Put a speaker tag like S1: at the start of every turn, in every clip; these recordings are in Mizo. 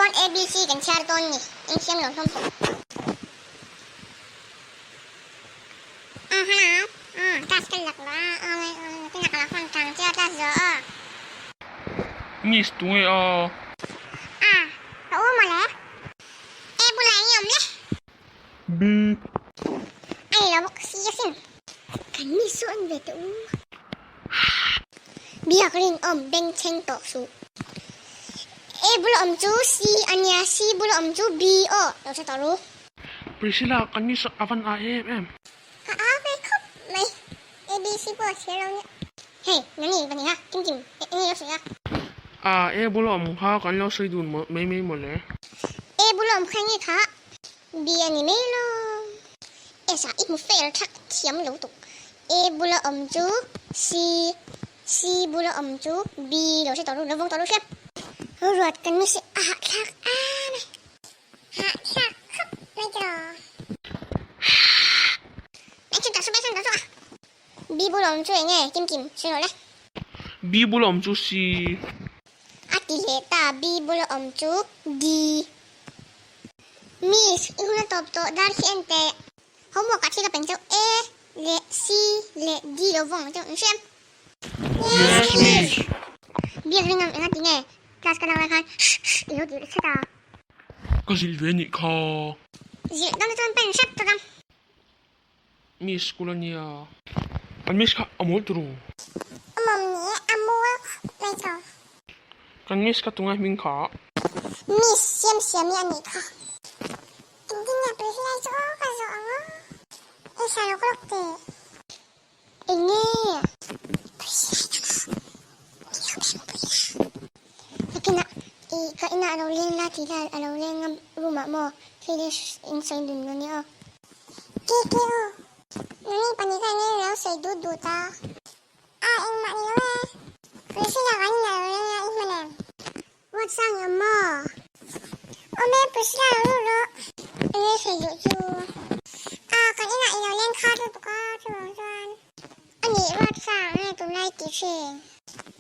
S1: chuan ABC kan chhiar dawn ni, in thiam lo hlawm tawh. A hello, aw class ka lak lo a, aw nakinah ka lo phone tang che a class zawh aw.
S2: Miss tunge a?
S1: A, ka u mawle. A bulah eng i awm le?
S2: B.
S1: A ni lo bawk si asin. Kan miss chu an ve teh u. Biak rinawm bengchheng tawh suh. A bula awm chu C a nia, C bula awm chu B aw lo hre tawh ru.
S2: Priscilla, kan miss a van ah em em.
S1: A au ve khawp mai. A B C pawh a chhiar lo nia. Hei, nani va nia, kim kim, eng nge lo sawi a?
S2: A, A bula awm kha kan lo sawi dun mai mai mawle.
S1: A bula awm kha nge kha? B a ni mai lo. S ah i hmu fail thak thiam lo tuk. A bula awm chu C, C bula awm chu B lo hre tawh ru, lo vawng tawh ru hriam. Ruat kan mi si a hahthlak a mai. Hahthlak khawp mai tiraw. Action tak su, action tak su a. B bula awm chu eng nge kim kim sawi rawh le.
S2: B bula awm chu C.
S1: A ti leh ta, B bula awm chu D. Miss, i hun a tawp tawh dar khi en teh. Homework ah thil ka peng chauh A leh C leh D lo vawng chauh in hriam.
S2: Yes miss.
S1: Biak ring ang enga ti nge class ka lak lai khan shh shh i lo tih leh chat a.
S2: Ka zilh ve nih kha.
S1: Zilh dawn te chuan pen hrep tawk ang.
S2: Miss school a nia. Kan miss kha a mawl turu.
S1: A mawm ni e, a mawl khawp mai tawh.
S2: Kan miss kha tunge hming kha?
S1: Miss siam siam i a nih kha. Engtin nge Priscilla chu aw ka zawh ang aw. Ei sa lawk lawk teh. Eng nge? Priscilla chu ka ni lo beng pui a. Nakinah i ka inah a lo leng la tih la a lo leng a room ah maw thil in sawi dun lo nia aw. Ke ke aw. Nani pahnih kha enge lo sawi dut dut a. A engmah ni lo e. Priscilla kan inah lo leng la i hman em? Ruatsang i awm maw? Awm e Priscilla lo lut rawh. Enge sawi duh chu? A kan inah i lo leng kha lutuk a chuvang chuan. A nih Ruatsang enge tunlai tih thin?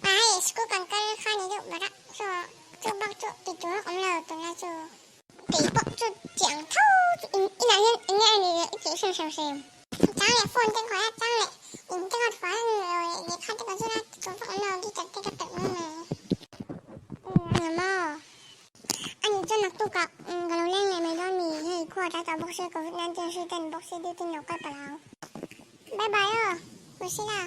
S1: A hei school kan kal kha ni deuh ber a so chu bak chu ti tur a awm lo tunlai chu. Kei pawh chu chiang tho chu in inah hian eng nge a nih leh i tih hrim hrim hrim. Chang leh phone te khawih a, chang leh in te ka thuai a ni lo leh lehkha te ka zir a, ti tur vak awm lo guitar te ka perh mai mai. Umm a maw? A nih chuan naktukah ka lo leng leh mai dawn mi? Hei khua tlai tawh bawk se covid 19 hri ten bawk se duty in lo kal palh ang. Bye bye aw, Priscilla.